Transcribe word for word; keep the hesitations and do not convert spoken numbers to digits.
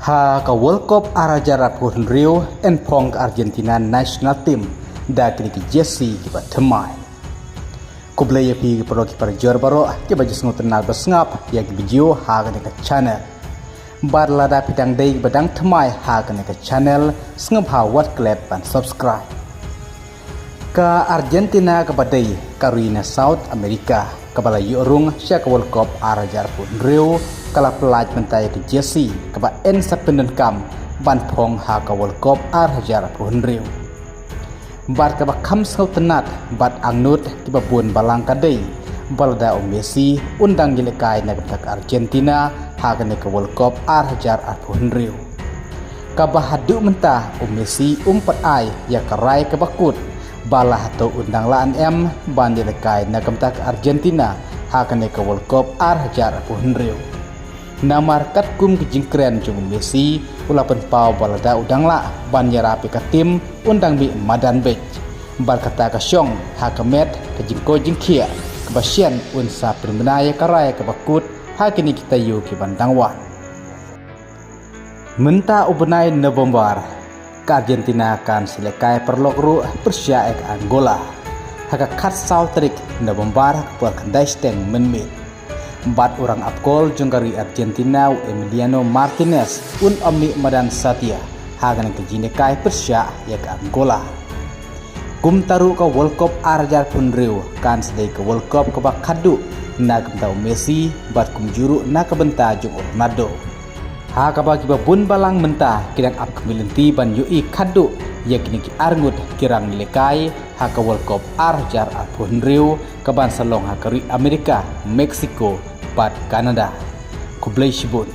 Ha ka World Cup ar hajar arphew hynriew yn phong ka Argentina national team da kine ki jersey kiba thymmai. Khublei ïa phi ki paralok ki parajor baroh kiba ju sngewtynnat ba sngap ïa ki video ha kane ka channel. Bad lada phi dang dei ba dang thymmai ha kane ka channel, sngewbha wat klet ban subscribe. Ka Argentina kaba dei ka ri na South America kaba la ïoh rung sha ka World Cup ar hajar arphew hynriew ka la pyllait mynta ïa ka jersey kaba yn sa pyndonkam ban phong ha ka World Cup ar hajar arphew hynriew. Bad kaba kham sngewtynnat bad angnud kiba bun balang ka dei ba lada u Messi un dang ïalehkai na ka bynta ka Argentina ha kane ka World Cup ar hajar arphew hynriew. Kaba haduh mynta u Messi um pat ai ïa ka rai kaba kut ba la hato un dang lah ne em ban ïalehkai na ka bynta ka Argentina ha kane ka World Cup ar hajar arphew hynriew. Namar katkum ki jingkren jong u Messi, u la pynpaw ba lada u dang lah ban ïarap ïa ka team, un dang mih madan beit. Bad kata ka shong ha ka met ka jingkoit jingkhiah kaba shen un sa pynbna ïa ka rai kaba kut ha kine ki taïew kiban dang wan. Mynta u bnai November, ka Argentina kan sa ïalehkai paralok ruh pyrshah ïa ka Angola ha ka khatsaw tarik November ha ka por khyndai shiteng mynmiet. Bad u rangap gol jong ka ri Argentina u Emiliano Martinez un ym mih madan satia ha kane ka jingïalehkai pyrshah ïa ka Angola. Kumta ruh ka World Cup ar hajar arphew hynriew kan sa dei ka World Cup kaba khadduh na ka bynta u Messi bad kumjuh ruh na ka bynta jong u Ronaldo. Ha kaba kiba bun balang mynta ki dang ap khmih lynti ban ïohi khadduh ïa kine ki arngut ki rangïalehkai ha ka World Cup ar hajar arphew hynriew kaban sa long ha ka ri Amerika, Mexico bad Canada. Khublei shibun.